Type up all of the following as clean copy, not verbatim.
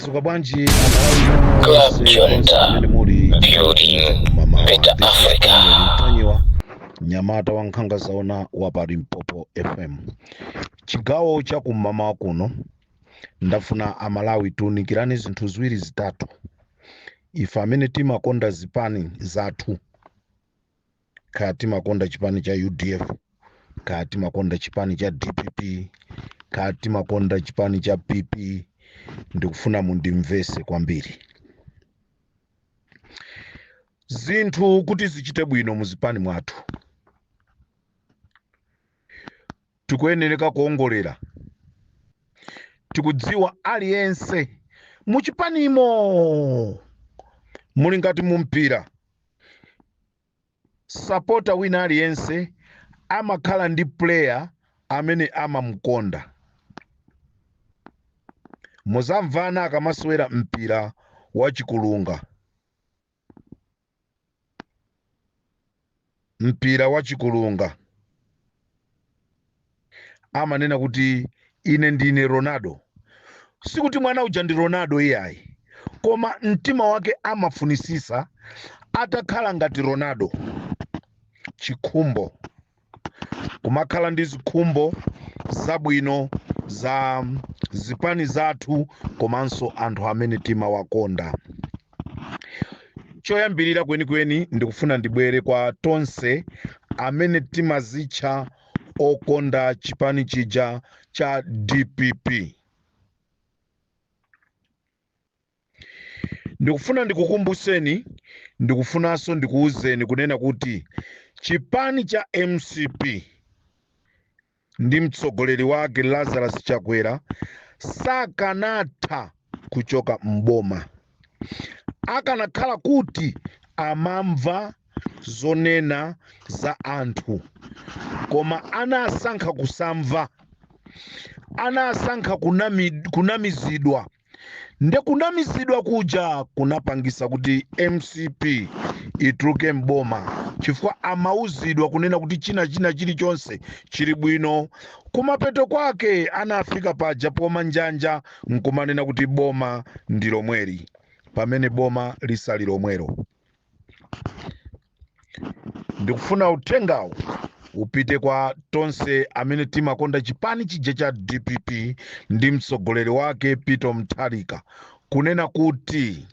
Mwadzuka bwanji Amalawi Club nonse konse Junta, kumene muli building mamawa? better This is Africa. Comrade Mtanyiwa, mnyamata wa nkhanga zaona wa pa Limpopo FM. Chigawo cha kum'mamawa kuno ndafuna Amalawi tiunikirane zinthu ziwiri zitatu. Ife amene timakonda zipani zathu, kaya timakonda chipani cha UDF, kaya timakonda chipani cha DPP, kaya timakonda chipani cha PP, ndikufuna mundimvese kwambiri. Zinthu kuti zichite bwino muzipani mwathu, tikuyenereka kuongolera. Tikudziwa aliyense muchipanimo muli ngati mumpira, sapota wina aliyense amakhala ndi player amene amamukonda. Muzamvana akamasewera mpira wa chikulunga, mpira wa chikulunga, amanena kuti ine ndine Ronaldo. Sikuti mwana uja ndi Ronaldo iyayi, koma mtima wake amafunisisa atakhala ngati Ronaldo. Chikhumbo, kumakhala ndi zikhumbo zabwino za zipani zathu komanso anthu amene timawakonda. Choyambirira kwenikweni ndikufuna ndibwere kwa tonse amene timazitcha okonda chipani chija cha DPP. Ndikufuna ndikukumbuseni, ndikufunanso ndikuwuzeni kunena kuti chipani cha MCP ndi mtsogoleri wake Lazarus Chakwera sakanatha kuchoka mboma akanakhala kuti amamva zonena za anthu, koma anasankha kusamva, anasankha kunamizidwa. Nde kunamizidwa kuja kunapangisa kuti MCP ituluke mboma, chifukwa amauzidwa kunena kuti china china chilichonse chili bwino. Kumapeto kwake anafika paja poma njanja nkumanena kuti boma ndi lomweli, pamene boma lisali lomwelo. Ndikufuna uthengawo upite kwa tonse amene timakonda chipani chija cha DPP ndi mtsogoleri wake Peter Mutharika, kunena kuti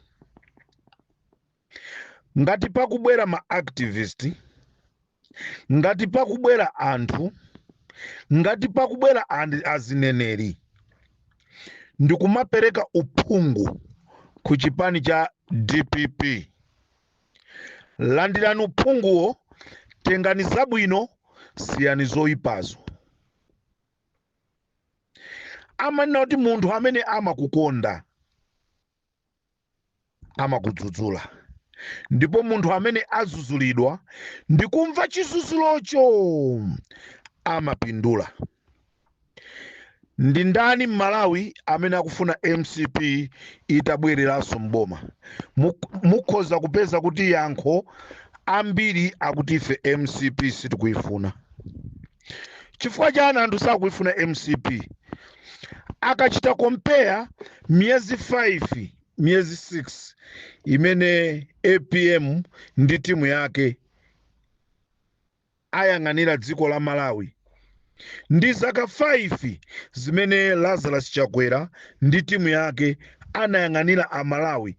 ngati pakubwera ma activist, ngati pakubwera anthu, ngati pakubwera azineneri ndikumapereka uphungu ku chipani cha DPP, landirani uphunguwo, tengani zabwino, siyani zoyipazo. Amanena kuti munthu amene amakukonda amakudzudzula, ndipo munthu amene azuzulidwa ndikumva chizuzulucho amapindula. Ndi ndani Mmalawi amene akufuna MCP itabwereranso mboma? Mukhoza kupeza kuti yankho ambiri akuti ife MCP sitikuyifuna. Chifukwa chani anthu sakuyifuna MCP? Akachita compare miyezi 5, miyezi 6 imene APM ndi timu yake ayang'anira dziko la Malawi ndi zaka 5 zimene Lazarus Chakwera ndi timu yake anayang'anira a Malawi,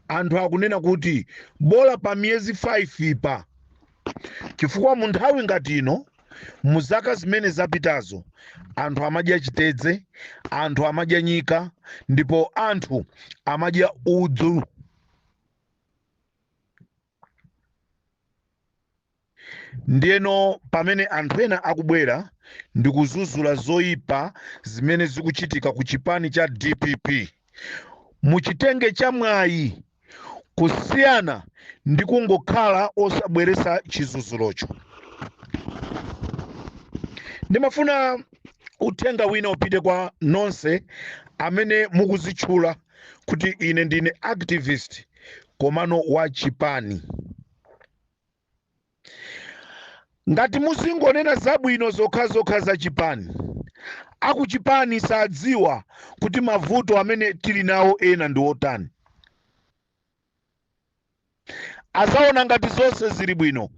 anthu akunena kuti bola pa miyezi 5 ipa, chifukwa mu nthawi ngati ino mu zaka zimene zapitazo anthu amadya chitedze, anthu amadya nyika, ndipo anthu amadya udzu. Ndiyeno pamene anthu ena akubwera ndikuzuzula zoyipa zimene zikuchitika ku chipani cha DPP, muchitenge cha mwayi kusiyana ndi kungokhala osabweresa chizuzulocho. Ndimafuna uthenga wina upite kwa nonse amene mukuzitchula kuti ine ndine activist komano wa chipani. Ngati muzingonena zabwino zokhazokha za chipani, Akuchipani sadziwa kuti mavuto amene tili nawo ena ndi otani. Azaona ngati zonse zili bwino,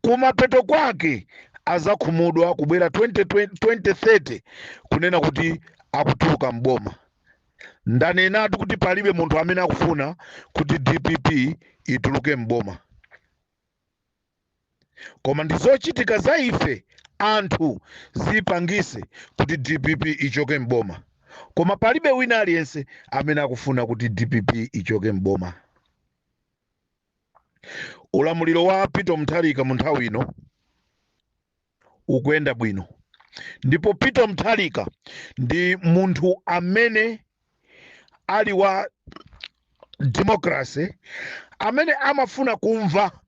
kumapeto kwake azakhumudwa kubwera 2030 kunena kuti akutuluka mboma. Ndanenatu kuti palibe munthu amene akufuna kuti DPP ituluke mboma, koma ndi zochitika za ife anthu zipangise kuti DPP ichoke mboma. Koma palibe wina aliyense amene akufuna kuti DPP ichoke mboma. Ulamuliro wa Peter Mutharika mu nthawi ino ukuyenda bwino, ndipo Peter Mutharika ndi munthu amene ali wa democracy, amene amafuna kumva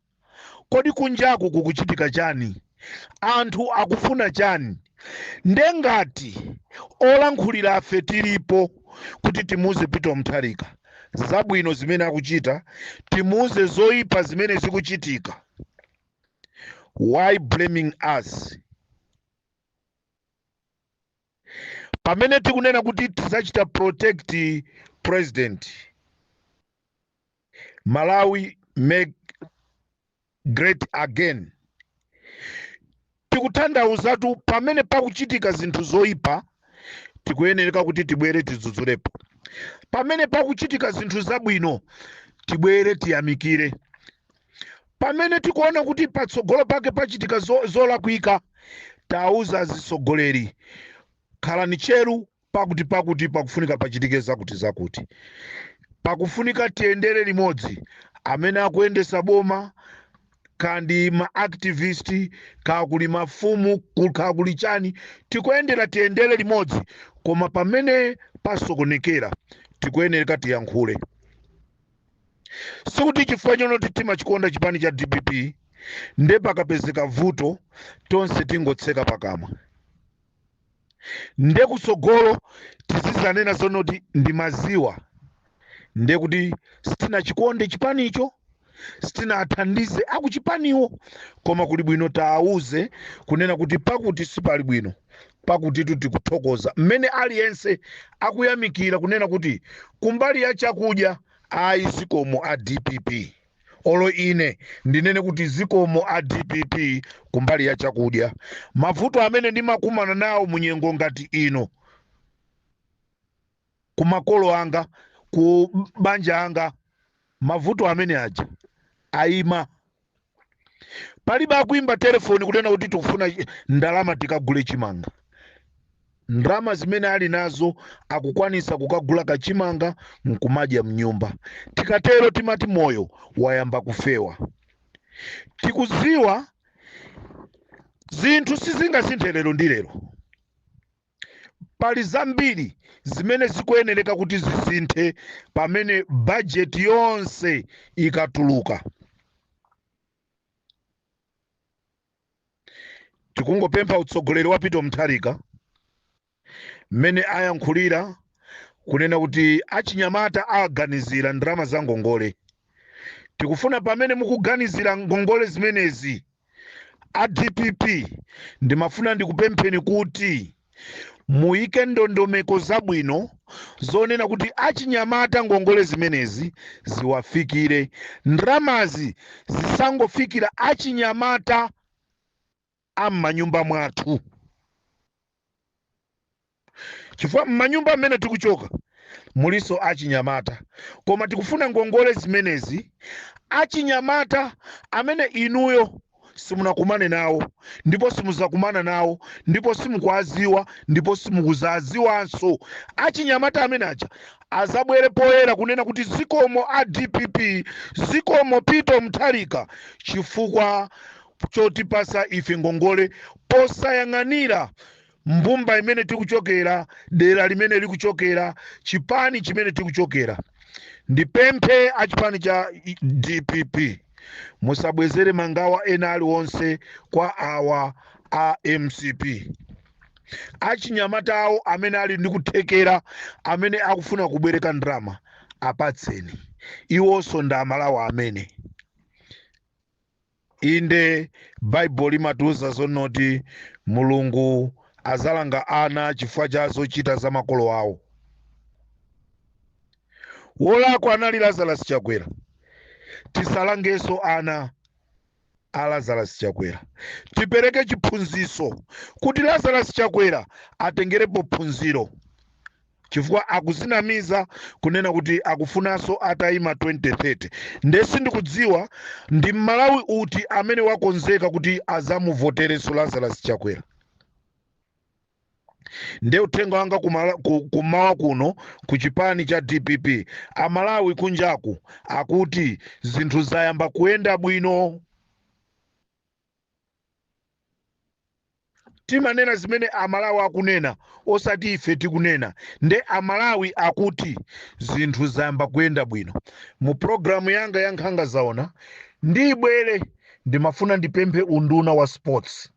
kodi kunjaku kukuchitika chani, anthu akufuna chani. Ndengati olankhulira afe tilipo kuti timuze Peter Mutharika zabwino zimene akuchita, timuze zoyipa zimene zikuchitika. Why blaming us pamene tikunena kuti tizachita protect president? Malawi make great again. Tikutanthauzatu pamene pakuchitika zinthu zoyipa tikuyenereka kuti tibwere tidzudzulepo, pamene pakuchitika zinthu zabwino tibwere tiyamikire, pamene tikuona kuti patsogolo pake pachitika zolakwika tauza atsogoleri khalani cheru, pakuti pakuti pakufunika pachitike zakuti zakuti, pakufunika tiyendere limodzi. Amene akuyendesa boma kandi ma activist, kakuli mafumu, kakuli chani, tikuyendera tiyendere limodzi. Koma pamene pasokonekera tikuyenereka tiyankhule. Sikuti chifukwa chonoti timachikonda chipani cha DPP nde pakapezeka vuto tonse tingotseka pakamwa, nde kutsogolo tizizanena zonoti ndi maziwa, nde kuti sitinachikonde chipanicho, sitinathandize akuchipaniwo. Koma kuli bwino taawuze kunena kuti pakuti sipali bwino, pakuti tikuthokoza mmene aliyense akuyamikira kunena kuti kumbali ya chakudya ayi zikomo a DPP. Olo ine ndinene kuti zikomo a DPP kumbali ya chakudya. Mavuto amene ndimakumana nawo munyengo ngati ino kumakolo anga, ku banja anga, mavuto amene aja ayima. Palibe akuimba telefoni kunena kuti tikufuna ndalama tikagule chimanga. Ndalama zimene ali nazo akukwanisa kukagula kachimanga nkumadya mnyumba. Tikatero timati moyo wayamba kufewa. Tikuziwa zinthu sizingasinthe lero ndi lero, pali zambiri zimene zikuyenereka kuti zisinthe pamene bajeti yonse ikatuluka. Tikungopempha utsogoleri wa Peter Mutharika mmene ayankhulira kunena kuti achinyamata aganizira ndalama za ngongole. Tikufuna pamene mukuganizira ngongole zimenezi a DPP, ndimafuna ndikupempheni kuti muyike ndondomeko zabwino zonena kuti achinyamata ngongole zimenezi ziwafikire, ndalamazi zisangofikira achinyamata am'manyumba mwathu, chifukwa m'manyumba amene tikuchoka muliso achinyamata. Koma tikufuna ngongole zimenezi achinyamata amene inuyo simunakumane nawo, ndipo simuzakumana nawo, ndipo simukuwaziwa, ndipo simukuzaziwanso. Achinyamata amene aja azabwere poyera kunena kuti zikomo a DPP, zikomo Peter Mutharika chifukwa chotipasa ife ngongole posayang'anira mbumba imene tikuchokera, dera limene likuchokera, chipani chimene tikuchokera. Ndipemphe achipani cha DPP musabwezere mangawa ena aliwonse kwa awa a MCP. Achinyamata awo amene ali ndi kuthekera, amene akufuna kubwereka ndalama, apatseni iwonso ndi Amalawi amene. Inde Baibulo limatiuza zonoti Mulungu Azalanga ana chifukwa cha zochita za makolo awo. Wolakwa anali Lazarus Chakwera. Tisalangenso ana a Lazarus Chakwera. Tipereke chiphunzitso kuti Lazarus Chakwera atengerepo phunziro, chifukwa akuzinamiza kunena kuti akufunanso atayima 2030. Nde sindikudziwa ndi Mmalawi uti amene wakonzeka kuti azamuvoterenso Lazarus Chakwera. Nde uthenga wanga kumawa kuno ku chipani cha DPP, Amalawi kunjaku akuti zinthu zayamba kuyenda bwino. Timanena zimene Amalawi akunena, osati ife tikunena. Nde Amalawi akuti zinthu zayamba kuyenda bwino. Mu programu yanga ya Nkhanga Zaona ndibwere, ndimafuna ndipemphe unduna wa sports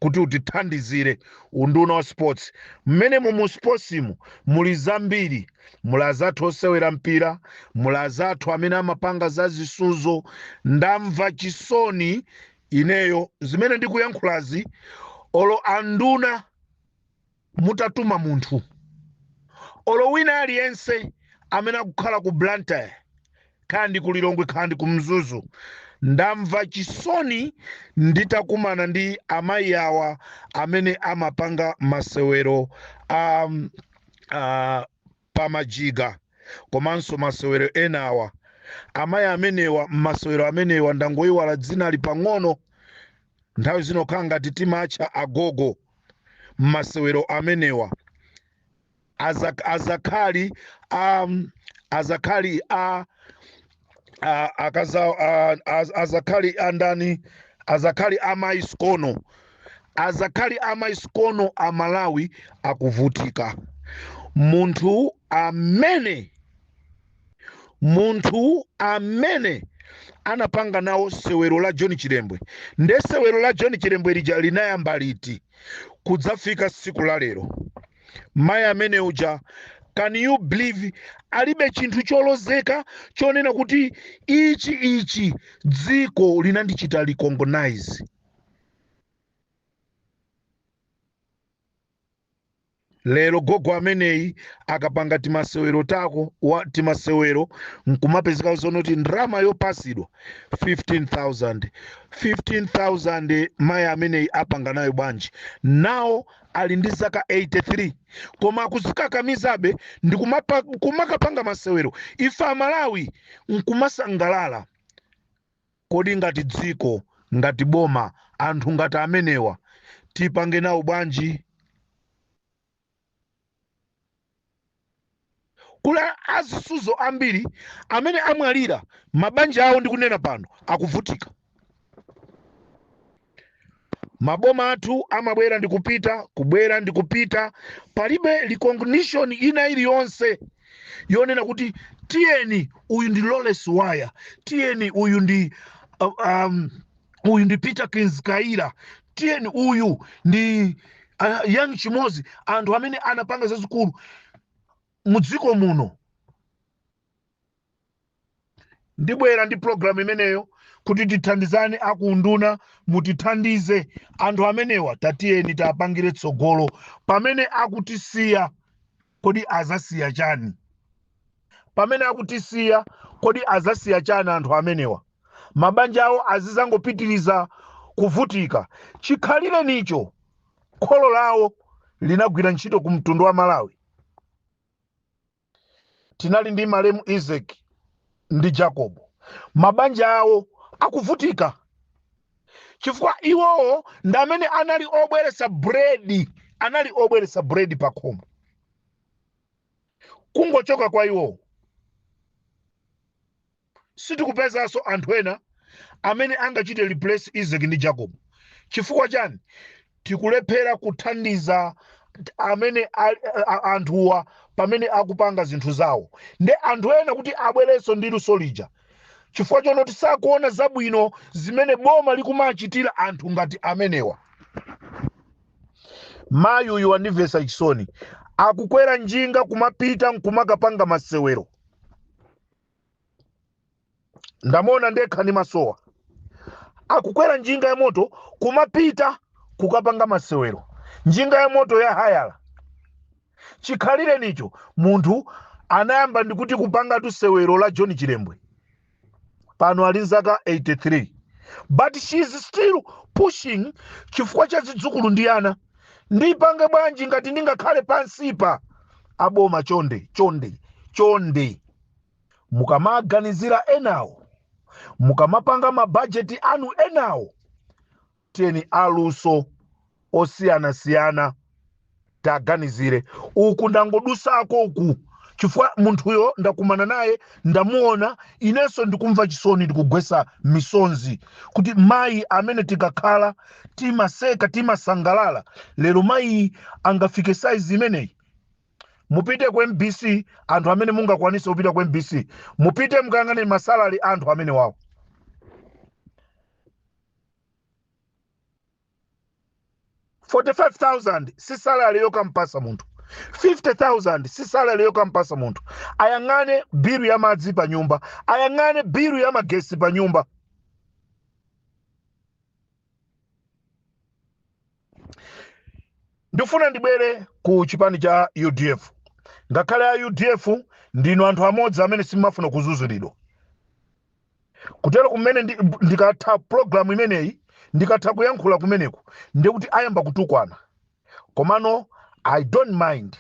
kuti utithandizire. Unduna wa sports, mmene mu sportsimu muli zambiri, muli azathu osewera mpira, muli azathu amene amapanga za zisuzo. Ndamva chisoni ineyo zimene ndikuyankhulazi. Olo anduna mutatuma munthu, olo wina aliyense amene akukhala ku Blantyre, kaya ndi ku Lilongwe, kaya ndi ku Mzuzu, ndamva chisoni nditakumana ndi amayi awa amene amapanga masewero a pamajiga komanso masewero enawa. Amayi amenewa, masewero amenewa, ndangoyiwala dzina li pang'ono, nthawi zino khala ngati timatcha agogo. Masewero amenewa azakhali a akaza azakhali andani, azakhali amayi Sikono, azakhali amayi Sikono a Malawi akuvutika. Munthu amene anapanga nawo sewero la John Chilembwe, nde sewero la John Chilembwe lija linayamba liti kudzafika tsiku la lero? Mayi amene uja, can you believe, alibe chinthu cholozeka chonena kuti ichi ichi dziko linandichita recognize. Lero gogo ameneyi akapanga timasewero tako wa timasewero, nkumapezeka zonoti ndrama yopasidwa 15,000, 15,000. Mayi ameneyi apanga nayo bwanji? Nawo ali ndi zaka 83, koma akuzikakamizabe ndi kumakapanga masewero, ife Amalawi nkumasangalala. Kodi ngati dziko, ngati boma, anthu ngati amenewa tipange nawo bwanji? Kula azisuzo ambiri amene amwalira, mabanja awo ndikunena pano akuvutika. Maboma athu amabwera ndi kupita, kubwera ndi kupita, palibe recognition ina iliyonse yonena kuti tiyeni uyu ndi Lawrence Waya, tiyeni uyu ndi Peter Kinzikaira, tiyeni uyu ndi Young Chimozi, anthu amene anapanga zazikulu mudziko muno. Ndibwera ndi program imeneyo kuti tithandizane. Akunduna, mutithandize anthu amenewa, tatiyeni tapangire tsogolo. Pamene akutisiya, kodi azasiya chani? Pamene akutisiya, kodi azasiya chani anthu amenewa? Mabanja awo azizangopitiriza kuvutika chikhalire nicho kholo lawo linagwira ntchito ku mtundu wa Malawi. Tinali ndi malemu Isaac ndi Jacob, mabanja awo akuvutika chifukwa iwowo ndi amene anali obweretsa bredi, anali obweretsa bredi pa khomo. Kungochoka kwa iwowo, sitikupezanso anthu ena amene angachite replace Isaac ndi Jacob. Chifukwa chani? Tikulephera kuthandiza amene anthuwa pamene akupanga zinthu zawo, nde anthu ena kuti abwerenso ndi luso lija, chifukwa chonoti sakuona zabwino zimene boma likumachitira anthu ngati amenewa. Mayi uyu wandimvetsa chisoni, akukwera njinga kumapita nkumakapanga masewero. Ndamuona ndekha ndi masowa. Akukwera njinga ya moto kumapita kukapanga masewero, njinga ya moto ya hayala. Chikhalire nicho munthu anayamba ndikuti kupanga tusewero la John Chilembwe, pano ali nzaka 83, but she is still pushing chifukwa cha zidzukulu ndi ana. Ndipange bwanji ngati ndingakhale pansipa? Aboma, chonde chonde chonde, mukamaganizira enawo, mukamapanga mabajeti anu enawo, tiyeni aluso osiyanasiyana taganizire. Uku ndangodusako uku chifukwa munthuyo ndakumana naye, ndamuona, inenso ndikumva chisoni, ndikugwesa misonzi kuti mayi amene tikakhala timaseka, timasangalala, lero mayi angafike saizi imeneyi. Mupite ku MBC, anthu amene mungakwanise kupita ku MBC, mupite mukayang'ane masalari anthu amene wawo. 45,000 si salary yokampasa munthu, 50,000 si salary yokampasa munthu. Ayang'ane bilu ya madzi pa nyumba, ayang'ane bilu ya magesi pa nyumba. Ndifuna ndibwere ku chipani cha UDF. Ngakhale a UDF ndinu anthu amodzi amene simafuna kuzuzulidwa. Kutero kumene ndikatha program imeneyi, ndikatha kuyankhula kumeneku, ndikuti ayamba kutukwana, komano I don't mind.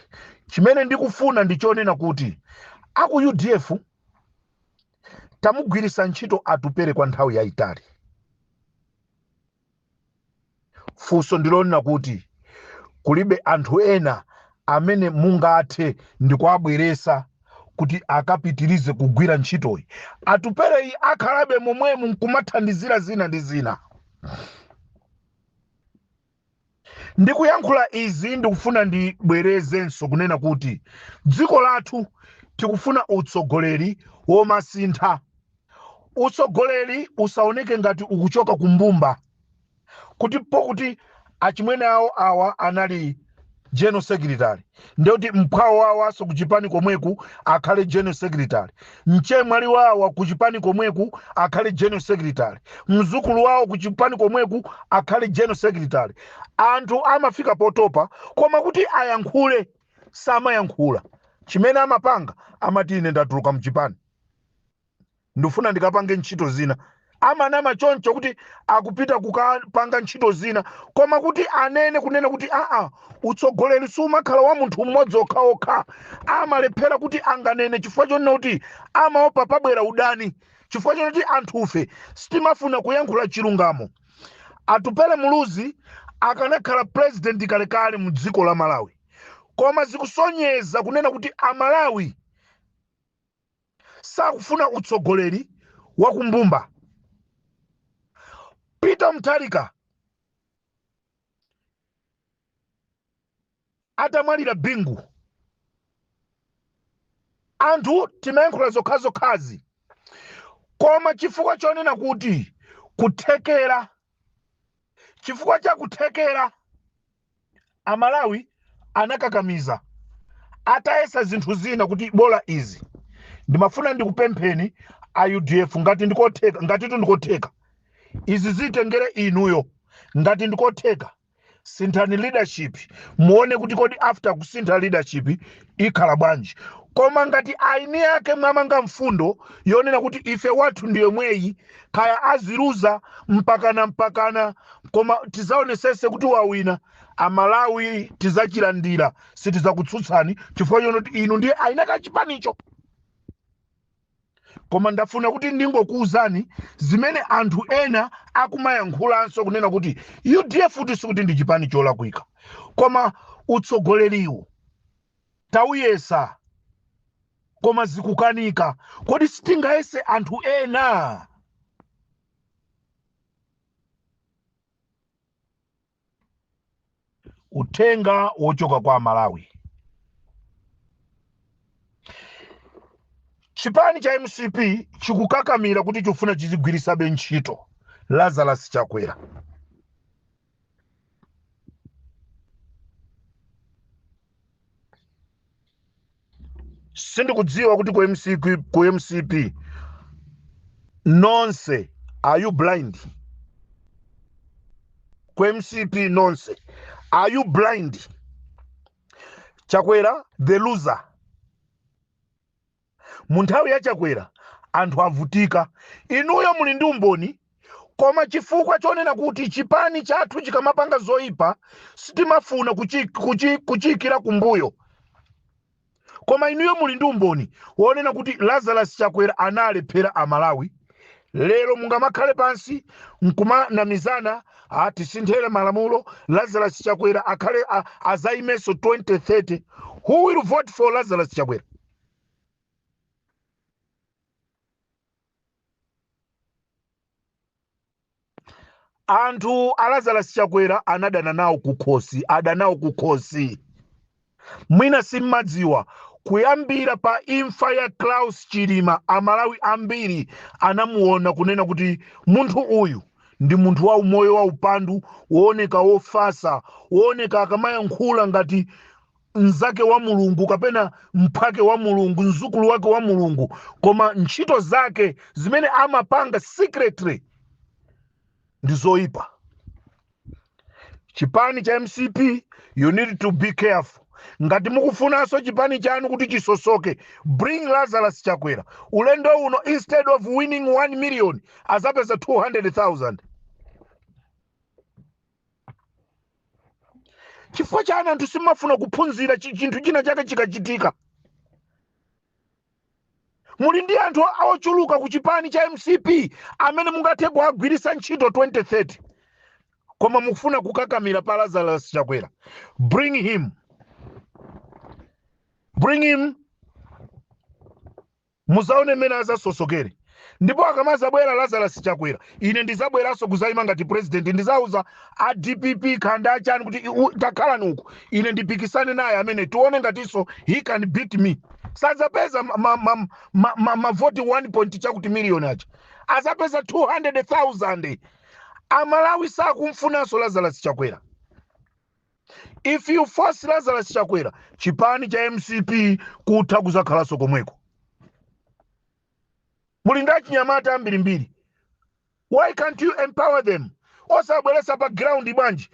Chimene ndikufuna ndichonena kuti aku UDF tamugwirisa ntchito Atupere kwa nthawi yayitali. Funso ndilonena kuti kulibe anthu ena amene mungathe ndikuabweresa kuti akapitirize kugwira ntchitoyi? Atupereyi akhalabe momwemu nkumathandizira zina ndi zina. Ndikuyankhula izi, ndikufuna ndibwerezenso kunena kuti dziko lathu tikufuna utsogoleri womasintha. Utsogoleri usaoneke ngati ukuchoka kumbumba, kuti pokuti achimwene awo awa anali general secretary, ndekuti mphwawo wawanso kuchipani komweku akhale general secretary, mchemwali wawa kuchipani komweku akhale general secretary, mzukulu wawo kuchipani komweku akhale general secretary. Anthu amafika potopa, koma kuti ayankhule samayankhula. Chimene amapanga, amati ine ndatuluka mchipani, ndifuna ndikapange ntchito zina. Amanama choncho kuti akupita kukapanga ntchito zina, koma kuti anene kunena kuti aa, utsogoleri sumakhala wa munthu mmodzi okhaokha, amalephera kuti anganene chifukwa chonena kuti amaopa pabwera udani, chifukwa chonena kuti anthufe sitimafuna kuyankhula chilungamo. Atupele Muluzi akanakhala president kalekale mu dziko la Malawi, koma zikusonyeza kunena kuti Amalawi sakufuna utsogoleri wakumbumba. Peter Mutharika atamwalira Bingu, anthu timayankhula zokhazokhazi, koma chifukwa chonena kuti kuthekera, chifukwa cha kuthekera, Amalawi anakakamiza atayesa zinthu zina kuti bola izi. Ndimafuna ndikupempheni a UDF, ngati ndikotheka, ngatitu ndikotheka, izi zitengere inuyo, ngati ndikotheka, sinthani leadership, muone kuti kodi after kusintha leadership ikhala bwanji. Koma ngati aini yake mwamanga mfundo yonena kuti ife wathu ndiyo mweyi, kaya aziluza mpakana mpakana, koma tizaonesese kuti wawina, Amalawi tizachilandira, sitizakutsutsani chifukwa chonoti inu ndiye aina kachipanicho. Koma ndafuna kuti ndingokuwuzani zimene anthu ena akumayankhulanso kunena kuti UDF kuti sikuti ndi chipani cholakwika, koma utsogoleriwu tauyesa koma zikukanika. Kodi sitingayese anthu ena? Uthenga wochoka kwa Malawi: chipani cha MCP chikukakamira kuti chifuna chizigwirisabe ntchito Lazarus Chakwera. Sindikudziwa kuti ku MCP nonse, are you blind? Ku MCP nonse, are you blind? Chakwera the loser. Mu nthawi ya Chakwera anthu avutika. Inuyo muli ndi umboni, koma chifukwa chonena kuti chipani chathu chikamapanga zoyipa sitimafuna kuchiyikira kumbuyo. Koma inuyo muli ndi umboni wonena kuti Lazarus Chakwera analephera Amalawi. Lero mungamakhale pansi nkumanamizana, tisinthele malamulo, Lazarus Chakwera akhale azayimenso 2030. Who will vote for Lazarus Chakwera? Anthu a Lazarus Chakwera anadana nawo kukhosi, adanawo kukhosi. Mwina simmadziwa, kuyambira pa imfa ya Klaus Chilima, Amalawi ambiri anamuona kunena kuti munthu uyu ndi munthu wa umoyo wa upandu, wooneka wofasa, wooneka akamayankhula ngati mnzake wa Mulungu kapena mphwake wa Mulungu, mzukulu wake wa Mulungu, koma ntchito zake zimene amapanga secretly ndi zoyipa. Chipani cha MCP, you need to be careful. Ngati mukufunanso chipani chanu kuti chisosoke, bring Lazarus Chakwera. Ulendo uno, instead of winning 1 million, azapeza 200,000. Chifukwa chani anthu simafuna kuphunzira chinthu china chake chikachitika? Muli ndi anthu ochuluka ku chipani cha MCP amene mungathe kuwagwiritsa ntchito 2030, koma mukufuna kukakamira pa Lazarus Chakwera. Bring him, bring him, muzaone mmene azasosokere. Ndipo akamazabwera Lazarus Chakwera, ine ndizabweranso kuzayima ngati president. Ndizauza a DPP khanda achani kuti takhalani uku, ine ndipikisane naye amene, tione ngatinso he can beat me. Sadzapeza mavoti 1 point chakuti million aja, azapeza 200,000. Amalawi sakumfunanso Lazarus Chakwera. If you force Lazarus Chakwera, chipani cha MCP kutha kuzakhalanso komweko. Muli ndi achinyamata ambirimbiri, why can't you empower them? Osabweretsa pa ground bwanji?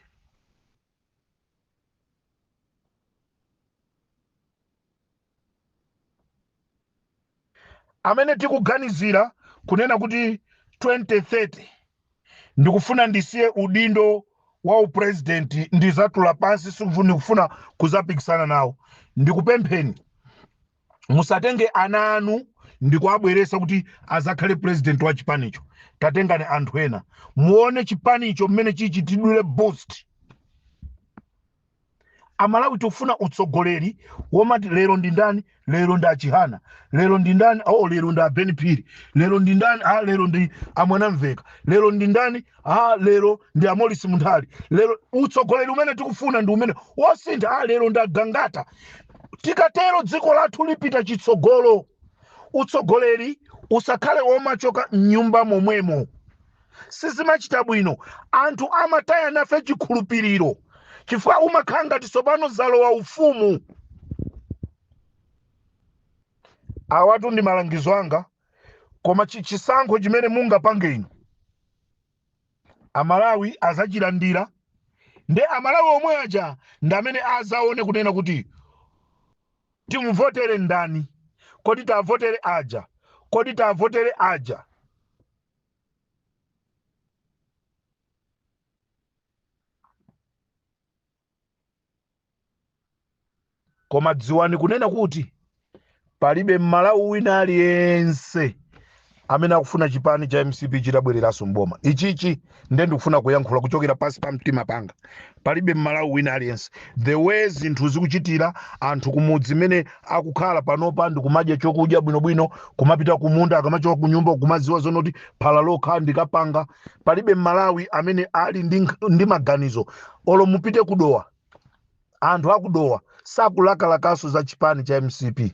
Amene tikuganizira kunena kuti 2030 ndikufuna ndisiye udindo wa upresident, ndizatula pansi, ndikufuna kuzapikisana nawo, ndikupempheni musatenge ana anu ndikuabweresa kuti azakhale president wa chipanicho. Tatengani anthu ena, muone chipanicho mmene chichitidwire boost. Amalawi tikufuna utsogoleri womati lero ndi ndani? Lero ndi Achihana. Lero ndi ndani? Oh, lero ndi Aben Phiri. Lero ndi ndani? Ah, lero ndi Amwanamveka. Lero ndi ndani? Ah, lero ndi Amolisi Munthali. Lero utsogoleri umene tikufuna ndi umene wosintha. Ah, lero ndi Agangata. Tikatero dziko lathu lipita chitsogolo. Utsogoleri usakhale womachoka mnyumba momwemo, sizimachita bwino. Anthu amataya nafe chikhulupiriro chifukwa umakhala ngati tsopano zalowa ufumu. Awatu ndi malangizo anga, koma chisankho chimene mungapange inu, Amalawi azachilandira. Nde Amalawi omwe aja ndi amene azaone kunena kuti timuvotere ndani, kodi tavotere aja, kodi tavotere aja. Koma dziwani kunena kuti palibe Mmalawi wina aliyense amene akufuna chipani cha MCP chitabwereranso mboma. Ichichi nde ndikufuna kuyankhula kuchokera pansi pa mtima panga. Palibe Mmalawi wina aliyense. The way zinthu zikuchitira, anthu kumudzi mmene akukhala panopa ndikumadya chokudya bwinobwino, kumapita kumunda, akamachoka kunyumba kumadziwa zonoti phala lokha ndikapanga. Palibe Mmalawi amene ali ndi maganizo. Olo mupite kudowa, anthu akudowa sakulakalakaso za chipani cha MCP.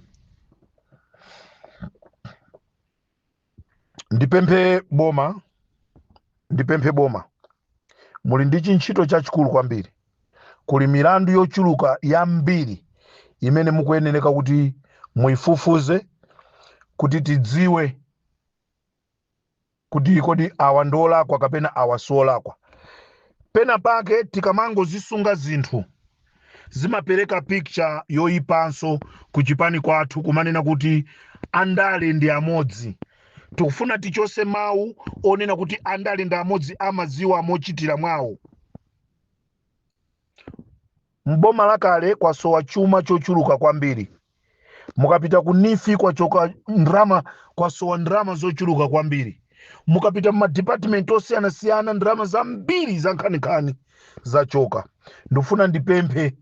Ndipemphe boma, ndipemphe boma, muli ndi chintchito chachikulu kwambiri. Kuli milandu yochuluka yambiri imene mukuyenereka kuti muyifufuze kuti tidziwe kuti kodi awa ndi olakwa kapena awa si olakwa. Pena pake tikamangozisunga zinthu zimapereka picture yoyipanso kuchipani kwathu, kumanena kuti andale ndi amodzi. Tikufuna tichose mawu onena kuti andale ndi amodzi, amadziwa mochitira mwawo. Mboma lakale kwasowa chuma chochuluka kwambiri. Mukapita ku NEEF kwachoka ndrama, kwasowa ndrama zochuluka kwambiri. Mukapita mumadipatimenti osiyanasiyana, ndrama zambiri za nkhaninkhani zachoka. Ndikufuna ndipemphe